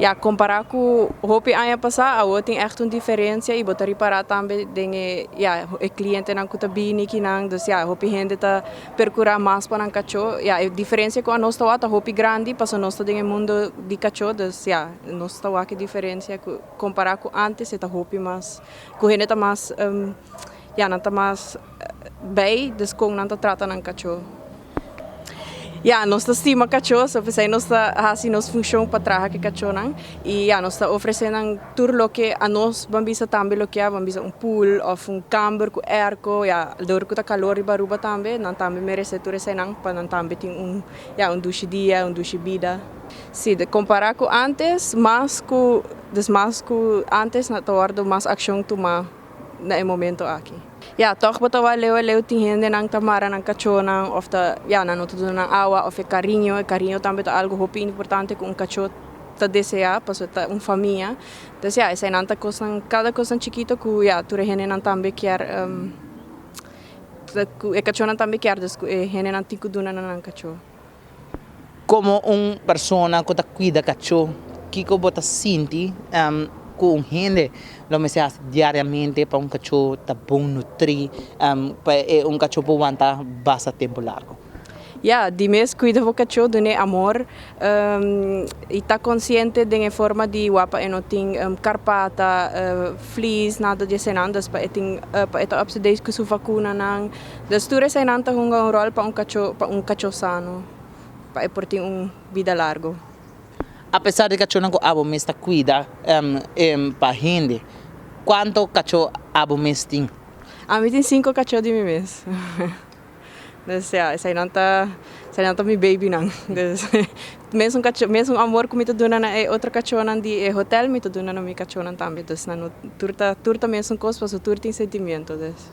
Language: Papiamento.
Ya, kompará ku hopi aña pasá, awor tin echt un diferensia i bo ta ripará tambe den e, ya, e klientenan ku ta bini kinan. Dus ya, hopi hende ta perkurá mas pa nan kachó. Ya, e diferensia ku anos ta wak ta hopi grandi, pasobra nos ta den e mundu di kachó. Dus ya, nos ta wak e diferensia ku kompará ku ántes e ta hopi mas, ku hende ta mas, ya, nan ta mas bij, dus kon nan ta trata nan kachó. Ya, nos ta stima kachó, so p'esei nos ta hasi nos funshon pa traha ku e kachónan. I ya, nos ta ofresé nan tur loke anos ban bisa tambe loke a ban bisa un pool òf un kamber ku airco. Ya, dor ku ta kalor riba Aruba tambe, nan tambe meresé tur eseinan pa nan tambe tin un, ya, un dushi dia, un dushi bida. Si, de kompará ku ántes, mas ku, dus mas ku ántes na ta wòrdu mas akshon tumá na e momento aki. Ya, tòg bo ta wak leu a leu tin hendenan ta mara nan kachónan òf ta, ya, nan no ta duna nan awa òf e kariño. E kariño tambe ta algu hopi importante ku un kachó ta deseá pasobra ta un famia. Entonces, ya, eseinan ta kosnan, kada kosnan chikito ku, ya, tur e hendenan tambe kier, ku e kachónan tambe kier, dus ku e hendenan tin ku duna na nan kachó. Komo un persona ku ta kuida kachó, kiko bo ta sinti ku un hende lo mester hasi diariamente pa un kachó ta bon nutrí, pa e un kachó por wanta basta tempu largu? Ya, di mes kuida bo kachó, dun'é amor i ta konsiente den e forma di wak pa e no tin karpata, flis, nada di esenan, dus pa e tin pa e ta up to date ku su vakunanan. Dus tur eseinan ta hunga un ròl pa un kachó, pa un kachó sano, pa e por tin un bida largu. Apesar di kachónan ku abo mes ta kuida pa hende, kuantu kachó abo mes tin? Ami tin sinku kachó di mi mes. Dus ya, eseinan ta, eseinan ta mi babynan. Dus mesun kachó, mesun amor ku mi ta duna na e otro kachónan di e hotel, mi ta duna na mi kachónan tambe. Dus nan no tur ta, tur ta mesun kos pasobra tur tin sentimiento. Dus.